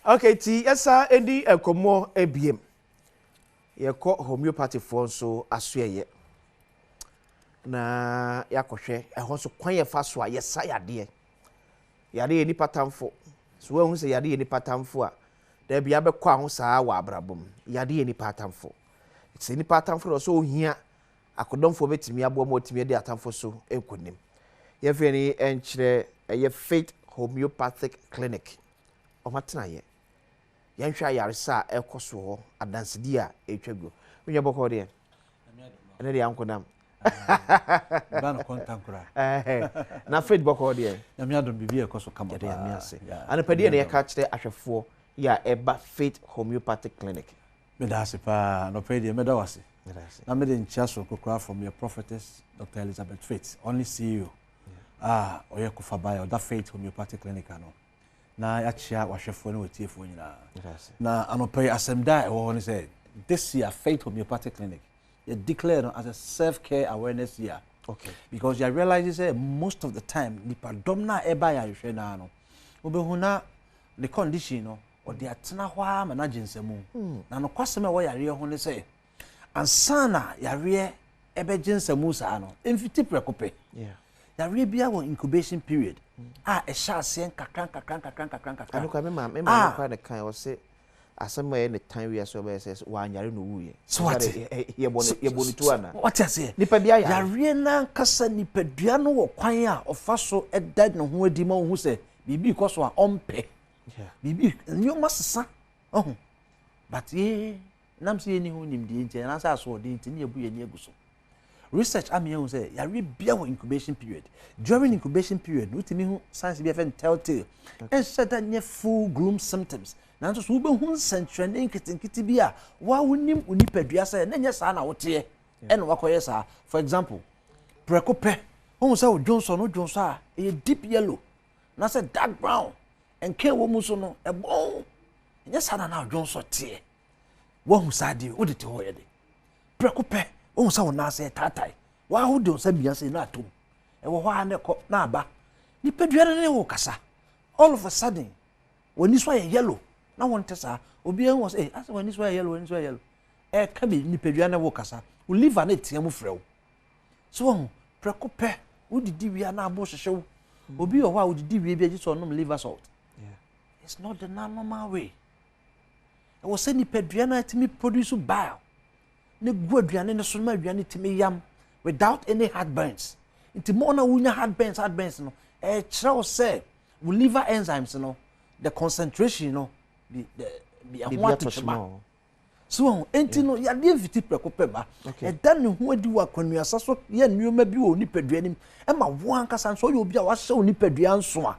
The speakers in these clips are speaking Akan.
Okay, ti yɛsa edi nkɔmmɔ ebiem. Yɛkɔ homeopathyfoɔ nso asoɛyɛ na yɛakɔhwɛ ɛhɔ nso kwan yɛfa so a yɛsa yadeɛ. Yadeɛ yɛ nipa tamfo. So wɔahu sɛ yadeɛ yɛ nipa tamfo a, daabi abɛkɔ aho saa wɔ abrabɔ mu. Yadeɛ yɛ nipa atamfo. Sɛ nipa atamfo na ɔsɛ ohia akodɔmfoɔ bɛtumi aboa ma wɔatumi adi atamfo so nkonim. Yɛmfa yɛn ani nkyerɛ ɛyɛ Faith Homeopathic Clinic. Wɔn atenaeɛ. Yɛnhwɛ ayaresa a ɛrekɔ so hɔ, adansedie a ɛretwa guo. Menua bɔkɔɔ deɛ, ɛnɛ deɛ ankonam. Ba no kɔntankora. Na Faith bɔkɔɔ deɛ. Nyame adom biribi a ɛkɔ so kama Yɛde Nyame paa. ase. Yeah, Anɔpa deɛ Nyame na adom. yɛka kyerɛ ahwɛfoɔ yi a ɛba Faith Homeopathic Clinic. Meda ase paa. Anɔpa yi deɛ mɛda wo ase. Meda ase. Na mede nkyea soronko koraa from your prophetess Dr. Elizabeth Faith, only CEO a ɔyɛ Kofabae, ɔda Faith Homeopathic Clinic ano. Na yɛakyea wahwɛfoɔ ne watiefoɔ nyinaa. Meda ase. Na anɔpa yi asɛm da a ɛwɔ hɔ ne sɛ this year Faith Homeopathic Clinic yɛ declare no as a self-care awareness year. Because you realize sɛ most of the time nipadɔm no a ɛba yɛ ahwehwɛ naa no, wobɛhu na ne condition no ɔde atena hɔ ara ma n'agye nsamu. Na nokwasɛm a ɛwɔ yareɛ ho ne sɛ ansa na yareɛ ɛbɛgye nsamu saa no, ɛmfiti prɛko pɛ. Yareɛ biara wɔ incubation period a ɛhyɛ aseɛ nkakra nkakra nkakra nkakra nkakra. Ano kwa me ma me Ah. ma kwa ne kan ɔse asɛm a ɛyɛ ne tan wiase ɔbɛyɛ sɛ wanyare no wuyɛ. So wate? Yɛbɔ ne tu ana. Wate aseɛ? Nipa bi ayare. Yareɛ n'ankasa nipadua no wɔ kwan a ɔfa so ɛda ne ho adi ma wohu sɛ biribi kɔ so a ɔmpɛ. Biribi nneɛma sesa ɔho, but yee nam sɛ yɛnni ho nimdeɛ nti anaasɛ asoɔden nti ne yɛbu yɛn ani agu so. Research ama yɛhu sɛ yareɛ bia wɔ incubation period. During incubation period no, wotumi hu signs bi a yɛfrɛ no telltale. Ɛnhyɛ da nyɛ full gloom symptoms, nanso so wobɛhu nsɛnkyerɛnne nketenkete bi a woa wonim wo nipadua sɛ na nyɛ saa na woteɛ ɛna wakɔyɛ saa. For example, prɛko pɛ wohu sɛ wo dwonsɔ no, dwonsɔ a ɛyɛ deep yellow na sɛ dark brown, nka ɛwɔ mu so no ɛbɔn, ɛnyɛ saa na na dwonsɔ teɛ. Woahu saa deɛ wode te hɔ yɛ de prɛko pɛ wohu sɛ wo nan ase ɛtaatae, waa wode wo nsa mia sɛ na atom, ɛwɔ hɔ a na ɛkɔ na aba. Nipadua no ne wo kasa. All of a sudden w'ani so ayɛ yellow na wɔnte saa. Obiara hu wɔ sɛ eh, asɛ w'ani so ayɛ yellow, w'ani so ayɛ yellow, ɛka bi nipadua ne wo kasa. Wo liver ne teɛ mu frɛ wo so. Wɔn prɛko pɛ wodidi wie a na abo hyehyɛ wo. Obi wɔ hɔ a wodidi wie bi agye sɛ ɔnom liver salt. It's not the normal way. Ɛwɔ sɛ nipadua no atumi produce bile ne gu aduane no so ma aduane tumi yam without any heartburns. Nti mo na wonya heartburns no, ɛkyerɛ wo sɛ wo liver enzymes no, the concentration no bi the bi ɛho Biribi atɔ ato kyema kyema o. So wɔn enti no yadeɛ mfiti prɛko pɛ ba. Ɛda ne ho adi wɔ akwanuasa so, yɛ nneɛma bi wɔ nipadua nim ɛma wo ankasa nso ɔyɛ obi a wahyɛ wo nipadua nso a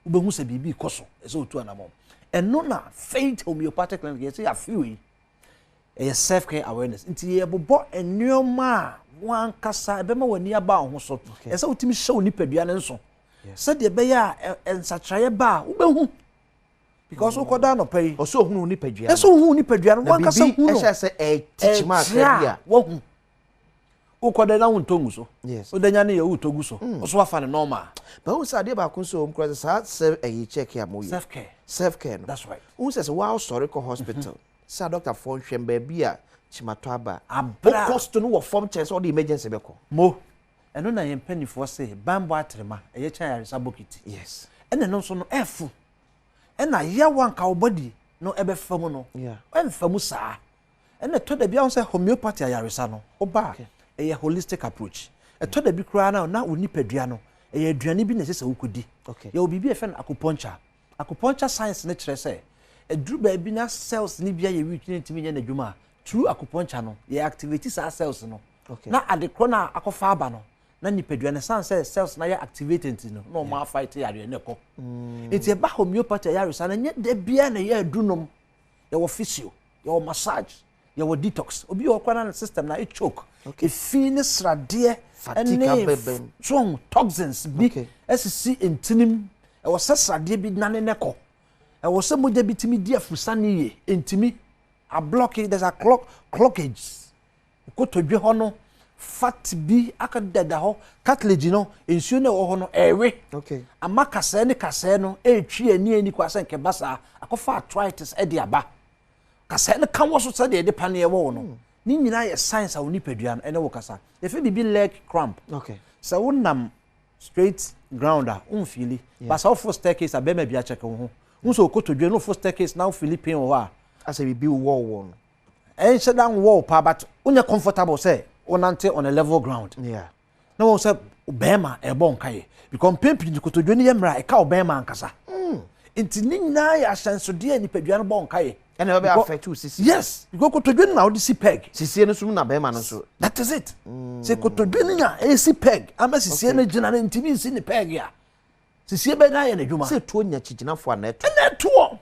wobɛhu sɛ biribi kɔ so, ɛsɛ otu anammɔn. Ɛno na Faith Homeopathic Clinic yɛsɛ yɛafe wei ɛyɛ self care awareness. Nti yɛbobɔ nneɛma a wɔn ankasa ɛbɛma w'ani aba wo ho so. Ɛsɛ wotumi hyɛ wo nipadua no nso sɛdeɛ ɛbɛyɛ a nsakyerɛeɛ ba a wobɛhu, because wokɔda anɔpa yi Ɔsɛ ohunu wo nipadua. Ɛsɛ wohu wo nipadua no. Na wankasa biribi hu no ɛhyɛ sɛ ɛte kyima akra bi a. Wahu wokɔda na wontɔ ngu so. Woda nya ne yɛ wotɔ gu so, wo wafa ne normal. But wohu sɛ adeɛ baako nso wɔ mu koraa sɛ saa sɛ ɛyi check a moyɛ. Self care. Self care no. That's right. Wohu sɛ woasɔre kɔ hospital sɛ adɔktafoɔ nhwɛ baabi a kyimatɔ aba a, Abra. wo cost no wɔ fam kyɛn sɛ wode emergency bɛkɔ. Mo ɛno na yɛn mpanimfoɔ se banbɔ aterema ɛyɛ kyɛn ayaresa bokiti. Ɛna ɛno nso no ɛfo ɛna yawa nka wo body no ɛbɛfa mu no ɛmfa mu saa. Ɛna ɛtɔ da bi ahɔ sɛ homeopathy ayaresa no woba a, ɛyɛ holistic approach. Ɛtɔ da bi koraa na wo nipadua no ɛyɛ aduane bi na ɛsɛ sɛ wokɔdi. Yɛwɔ biribi a yɛfrɛ no acupuncture. Acupuncture science no kyerɛ sɛ ɛduru baabi na cells ne bi ayɛ weak ne ntumi nyɛ n'adwuma a, through acupuncture no yɛ activate saa cells no na ade korɔ no a akɔfa aba no na nipadua no san sɛ cells na yɛ activate nti no na ɔmo afight yareɛ no ɛkɔ. Nti ɛba homeopathy ayaresa no, nyɛ da biara na ɛyɛ adunom. Yɛwɔ physio, yɛwɔ massage, yɛwɔ detox. Obi wɔ kora na ne system na choke, efi ne sradeɛ Fatigue ɛne abɛbɛm. So toxins bi ɛsisi ntinim. Ɛwɔ sɛ sradeɛ bi nane ne kɔ, ɛwɔ sɛ mogya bi tumi di afusane yie, ntumi ablock. There's a cloggage kotodwe hɔ no. Fat bi akɔdeda hɔ, cartilage no, nsuo no a ɛwɔ hɔ no, ɛrewe. Ama kasɛɛ ne kasɛɛ no ɛretwi ani ani kɔ asɛ nkɛba saa, akɔfa arthritis de aba. Kasɛɛ no ka wɔ so sɛdeɛ yɛde paneɛ wɔ wo no. Ne nyinaa yɛ signs a wo nipadua no ɛne wo kasa. Yɛfrɛ biribi leg cramp. Sɛ wonam straight ground a, wonfeeli. But sɛ woforo staircase a, bɛrima bi akyɛke wo ho. Wohu sɛ okotodwe no woforo staircase na wofeeli pain wɔ hɔ a. Asɛ biribi wowɔ wo no. Ɛnhyɛ da nwɔ wo paa but wonyɛ comfortable sɛ wonante on a level ground. Na wɔn sɛ bɛrima ɛbɔ nkaeɛ because mpɛn pii no kotodwe no yɛ mmerɛ a ɛka wo bɛrima ankasa. Nti ne nyinaa yɛ ahyɛnsodeɛ a nipadua no bɔ nkaeɛ. Ɛna ɛbɛ affect wo sisi. Yes, because kotodwe no na wode si peg. Sisie no so na bɛrima no nso. That is it. Sɛ kotodwe no na ɛsi peg ama sisie no gyina no ntumi nsi ne peg a, sisie bɛn na ayɛ n'adwuma. Sɛ tuo nya kyigyinafoɔ a na ɛto. Ɛna ɛtoɔ.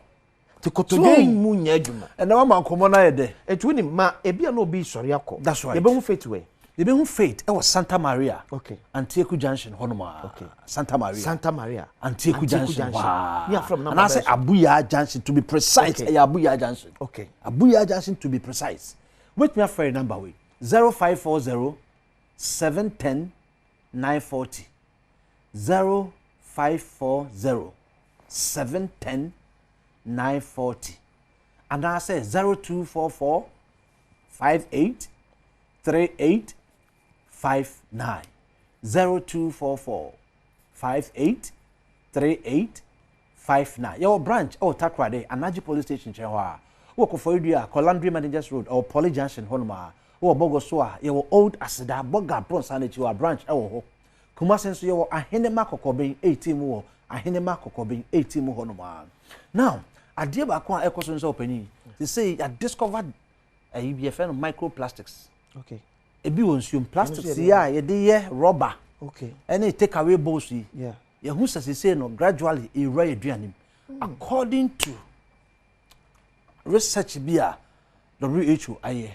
Nti kotodwe mu nyɛ adwuma. Ɛnna wama nkɔmmɔ no ayɛ dɛ. Nti wonim ma ebi a na obi sɔre akɔ. That's right. Yɛbɛhu Faith wɛ. Yɛbɛhu Faith ɛwɔ Santa Maria. Okay. Antieku Junction hɔnom a. Okay. Santa Maria. Santa Maria. Antieku Junction hɔ a. Ní afrɛ mu namba Anaasɛ Abuya Junction to be precise. Okay. Ɛyɛ Abuya Junction. Okay. Abuya Junction to be precise. Wobɛtumi afrɛ yɛ number wei 0540 710 940 0540 710 940 anaasɛ 0244 58 38 59 0244 58 38 59. Yɛwɔ branch ɛwɔ Takoradi, Anaji Police Station nkyɛn hɔ a. Wɔ Koforidua a, Kolandri Managers Road, ɛwɔ Poly Junction hɔnom a. Wɔ Bogoso a, yɛwɔ Old Aseda, Boga Bronsan akyi hɔ a, branch ɛwɔ hɔ. Kumasi nso yɛwɔ Ahenema Kɔkɔben 18 mu wɔ Ahenema Kɔkɔben 18 mu hɔnom a. Now, adeɛ baako a ɛkɔ so nso ɔpanyin, sesei yɛ discover ɛyi bi yɛfrɛ no microplastics. Ebi wɔ nsuom, plastics yi a yɛde yɛ rubber ɛne take away bowls yi. Yɛhu sɛ sesei no gradually ewura yɛ aduane mu. According to research bi a WHO ayɛ,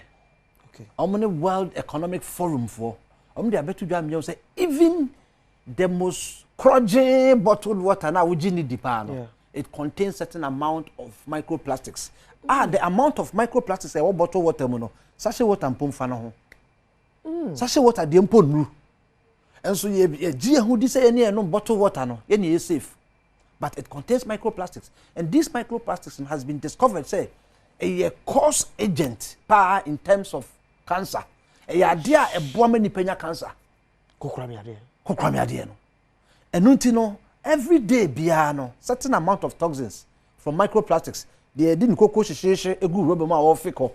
wɔn ne World Economic Forum foɔ, wɔn de abɛto dwa mmea sɛ even the most krɔgyee bottled water na wogye ne di paa no, it contains certain amount of microplastics. Ah, the amount of microplastics ɛwɔ bottled water mu no, sachet water mpo mfa no ho. Sachet water deɛ mpo nnuru. Nso yɛ yɛgye yɛn ho di sɛ yɛne yɛnom bottled water no, yɛne yɛ safe. But it contains microplastics. And these microplastics has been discovered sɛ ɛyɛ cause agent paa in terms of cancer. Ɛyɛ adeɛ a ɛboa ma nipa nya cancer. Kokorame adeɛ. Kokorame adeɛ no. Ɛno nti no, every day biara no, certain amount of toxins from microplastics, deɛ yɛde ne koko hyehyehye egu rɔba mu a wɔrefe kɔ,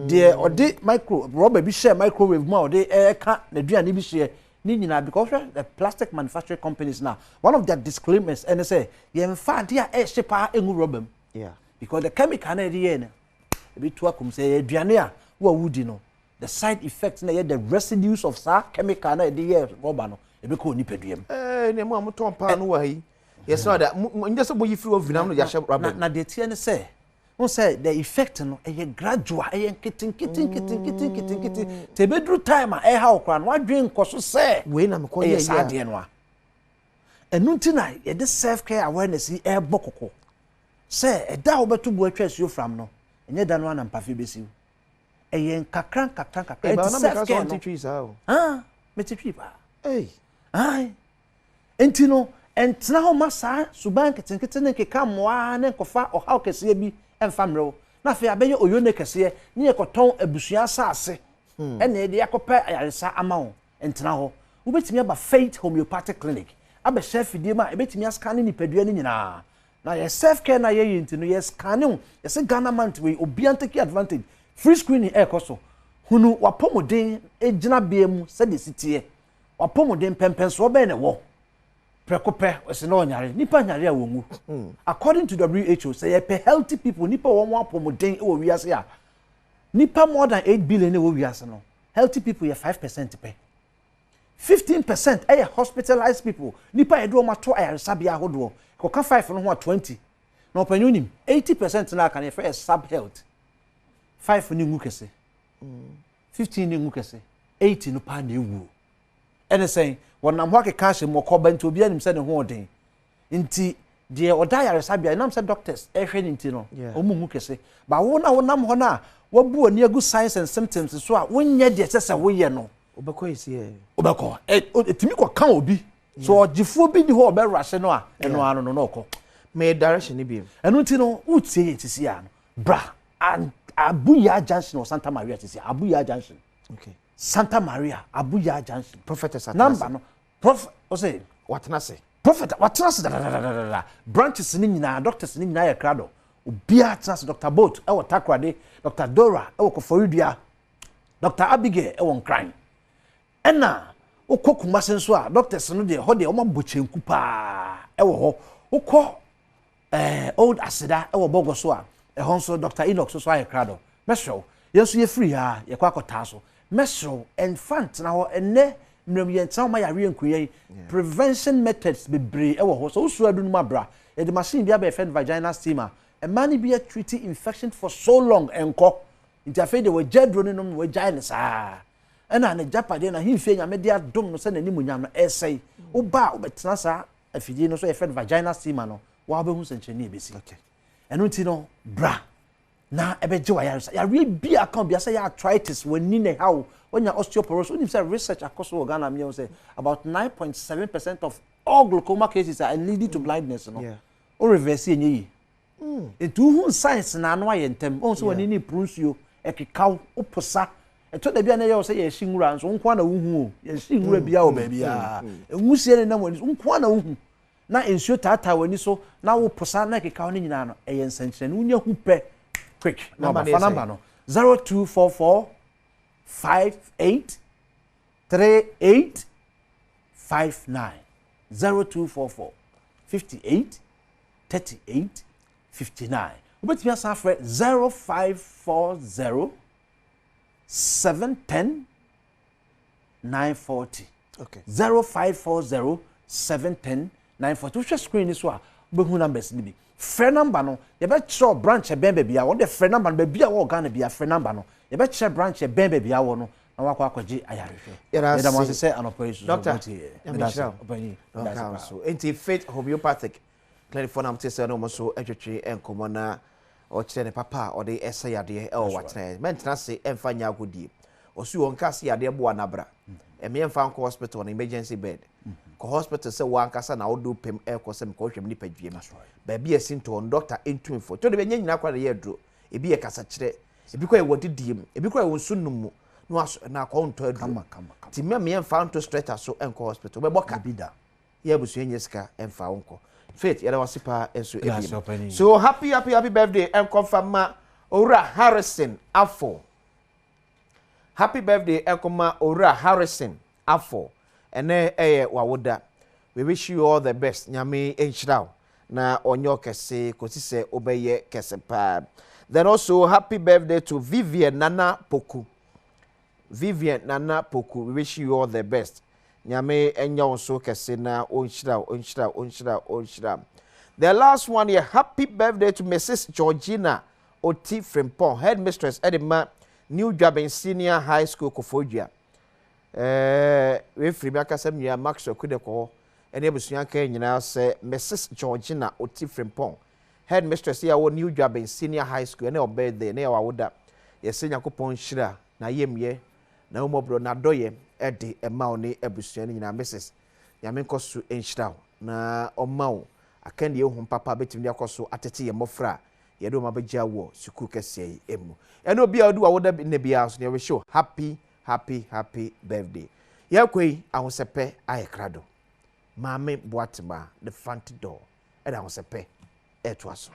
deɛ ɔde micro rɔba bi hyɛ microwave mu a ɔde ɛreka n'aduane bi hyeɛ ne nyinaa, because hwɛ the plastic manufacturing companies na one of their disclaimers ɛne sɛ yɛmfa adeɛ a ɛhye paa egu rɔba mu. Because the chemical na yɛde yɛɛ no ebi to akom sɛ ɛyɛ aduane a wo a wodi no, the side effect na yɛ the residues of saa chemical na yɛde yɛ rɔba no ebi kɔ nipadua mu. Ɛɛ ne mu a motɔn paano wɔ ha yi, yɛsɛ ɔda mo nyɛ sɛ moyi firi oven ano de ahyɛ rɔba mu. Na deɛ teɛ ne sɛ n sɛ the effect no ɛyɛ gradual, ɛyɛ nkete nkete nkete nkete nkete nkete te ebeduru time a ɛha wo koraa no wadwen nkɔ so sɛ wei na mekɔ ɛyɛ yɛ saa adeɛ no a. Ɛno nti na yɛde self care awareness yi ɛrebɔ kɔkɔ sɛ ɛda a wobɛto bo atwa asuo fram no, ɛnyɛ da no ana mpafe bɛsiw, ɛyɛ nkakra nkakra nkakra. Ɛnti self care no twi saa o. Ah, mete twi paa. Ei. Ai, nti no ɛntena hɔ ma saa suban nketenkete ne nkeka mmoa ne nkɔfa ɔhaw kɛseɛ bi ɛmfa mmerɛw na afei abɛyɛ oyone kɛseɛ ne yɛkɔtɔn abusua asase ɛna yɛde akɔpɛ ayaresa ama wo. Ntena hɔ. Wobɛtumi aba Faith Homeopathic Clinic abɛhyɛ afidie mu a ɛbɛtumi ascan nipadua no nyinaa. Na yɛ self care na yɛyɛ nti no, yɛ scan wo. Yɛsɛ Ghana month wei, obiara take advantage. Free screening ɛrekɔ so. Hunu wapɔmuden gyinabea mu sɛdeɛ si teɛ, wapɔmuden pɛmpɛnsoɔ bɛn na ɛwɔ prɛko pɛ ɔsɛ na ɔnyare nipa nyare a wɔnwu. According to WHO, sɛ yɛpɛ healthy people, nipa wɔn apɔmuden wɔ wiase a, nipa more than 8 billion wɔ wiase no, healthy people yɛ 5% pɛ. 15% ɛyɛ hospitalized people, nipa yɛde wɔn ato ayaresabea ahodoɔ. Kɔka five no ho a, 20. Na ɔpanyin nim 80% na aka no yɛfrɛ yɛ sub health. Five no ngu kɛse, 15 no ngu kɛse, 80 no paa na ewuo. Ɛne sɛn wɔnam hɔ akeka ahyɛ mu ɔkɔba nti obiara nim sɛ ne ho ɔden. Nti deɛ ɔda ayaresabea ɛnam sɛ doctors ɛhwɛ ne nti no, wɔn ngu kɛse. Ba wo na wonam hɔ no a wabu w'ani agu signs and symptoms so a wonyɛ deɛ ɛsɛ sɛ woyɛ no. Wobɛkɔ esi ɛ. Wobɛkɔ. Ɛtumi kɔka obi. So ɔgyefoɔ bi ni hɔ a ɔbɛwurase no a, ɛno ano no na ɔkɔ. Meyɛ direction no bi. Ɛno nti no, wotie yɛn sisi a no, bra Abuya Junction wɔ Santa Maria sisi Abuya Junction. Okay. Santa Maria, Abuya Junction. Prophetess atena ase. Number no, prof, ɔsɛ. Watena ase. Prophet watena ase dadadadada. Branches ne nyinaa, doctors ne nyinaa yɛ krado. Obiara tena ase. Dr. Boat ɛwɔ Takoradi, Dr. Dora ɛwɔ Koforidua, Dr. Abigail ɛwɔ Nkran. Ɛna wokɔ Kumasi nso a, doctors no deɛ, hɔ deɛ wɔn abɔ kyenku paa ɛwɔ hɔ. Wokɔ Old Aseda ɛwɔ Bɔgɔ so a, ɛhɔ nso Dr. Enoch nso so ayɛ krado. Mɛsrɛ wo, yɛn nso yɛfiri ha a, yɛkɔ akɔtaa so. Mɛsrɛ wo, ɛnfa ntena hɔ. Ɛnnɛ mmerɛ mu yɛntena hɔ ma yareɛ nku yɛn. Prevention methods bebree ɛwɔ hɔ. Sɛ wosuro adu no mu abra, yɛde machine bi aba yɛfrɛ no vaginal steamer. Mmaa no bi atreat infection for so long ɛnkɔ. Nti afei deɛ wɔagya aduro no nom na wɔagyae no saa. Ɛna n'agyapadeɛ n'ahemfie Nyame de adom no sɛ n'animuonyam no ɛresɛe. Woba a wobɛtena saa afidie no so a yɛfrɛ no vaginal steamer no, woa wobɛhu nsɛnkyerɛnne a ɛbɛsi. Ɛno nti no, bra na ɛbɛgye w'ayaresa. Yareɛ bi a aka obi sɛ yɛ arthritis, w'ani na ɛha wo, woanya osteoporosis. Wonim sɛ research akɔ so wɔ Ghana mmiɛnhu sɛ about 9.7% of all glaucoma cases are leading to blindness no. Wo reverse ɛnyɛ yie. Nti wohu signs na ano ayɛ ntɛm. Wohu sɛ w'ani ne puru nsuo, ɛkeka wo, woposa. Ɛtɔ da bi a na ɛyɛ wo sɛ yɛhye nwura nso, wo nko ara na wohu o. Yɛhye nwura biara wɔ baabiara. Nwusie ne nam w'ani so, wo nko ara na wohu. Na nsuo taataa w'ani so, na woposa na ɛkeka wo no nyinaa no, ɛyɛ nsɛnkyerɛnne. Wonya hu pɛ, quick na waba. Fa number no, 0244 58 38 59. 0244 58 38 59. Wobɛtumi asan afrɛ 0540 710 940. Okay. 0540 710 940. Wohwɛ screen ni so a, wobɛhu numbers no bi. Frɛ number no, yɛbɛkyerɛ branch ɛbɛn baabi a wɔde frɛ number no, baabi a wɔwɔ Ghana bi a frɛ number no, yɛbɛkyerɛ branch ɛbɛn baabi a wɔ no na wakɔ akɔgye ayarehwɛ. Yɛda mo ase sɛ anɔpa yi soso Doctor, mo tie. Nyame nhyira wo. Ɔpanyin, Na ɔka wo so. Enti Faith Homeopathic Clinic foɔ nam te sɛ no wɔn nso atwetwe nkɔmmɔ na ɔkyerɛ ne papa a ɔde ɛsɛ yadeɛ ɛwɔ watena. Mɛntena ase ɛmfa nyɛ agodie. Ɔsi wɔn nka se yadeɛ boa nabra. Ɛmɛ mfa nkɔ hospital no emergency bed. Kɔ hospital sɛ wɔn ankasa na ɔde pɛm ɛkɔ sɛ mekɔhwɛ mu nipa dua mu. Baabi a ɛsi ntɔn doctor ntumi fo. To de bɛ nyɛ nyinaa koraa na ɛyɛ aduro. Ebi yɛ kasakyerɛ. Ebi kɔ yɛ wɔ didie mu. Ebi kɔ yɛ wɔ nsu num mu. Na waso na akɔ ntɔ aduro. Kama, kama, kama. Ti mɛ mɛ mfa nto stretcher so ɛnkɔ hospital. Bɛbɔ ka. Ebi da. Yɛ abusua nyɛ sika ɛmfa wo nkɔ. Faith yɛda wase paa nso Yɛda ase, ebiem. ɔpanin. So happy happy happy birthday ɛnkɔmfa ma Owura Harrison Afo. Happy birthday ɛnkɔma Owura Harrison Afo. Ɛnɛ ɛyɛ wawoda. We wish you all the best. Nyame nhyira wo na ɔnyɛ ɔkɛse kɔsi sɛ wobɛyɛ kɛse paa. Then also happy birthday to Vivian Nana Poku. Vivian Nana Poku, we wish you all the best. Nyame ɛnyɛ wo so kɛse na ɔnhyira wo, ɔnhyira wo, ɔnhyira wo, ɔnhyira wo. The last one here, happy birthday to Mrs. Georgina Oti Frimpong, headmistress ɛde ma New Dwaben Senior High School Koforidua. Wefiri mi akasa mi nua Maxwell Kudekɔ hɔ ɛne abusua nka nyinaa sɛ Mrs. Georgina Oti Frimpong, headmistress yi a wɔ New Dwaben Senior High School ɛne ɔ birthday ne yɛ wawoda. Yɛsɛ Nyankopɔn nhyira na yɛmyɛ na mmɔborɔ na adɔyɛ ɛde ɛma wo ne abusua no nyinaa. Mrs. Nyame nkɔ so nhyira wo na ɔma wo akandeɛ honhom papa bɛtumi de akɔ so atete yɛn mmɔfra a yɛde wɔn abɛgya wɔ sukuu kɛseɛ yi mu. Ɛne obi a ɔde wawoda nna biara so na yɛwish wo happy happy happy birthday. Yɛkɔ yi ahosɛpɛ ayɛ krado. Maame Boatema the front door ɛde ahosɛpɛ ɛtoa so.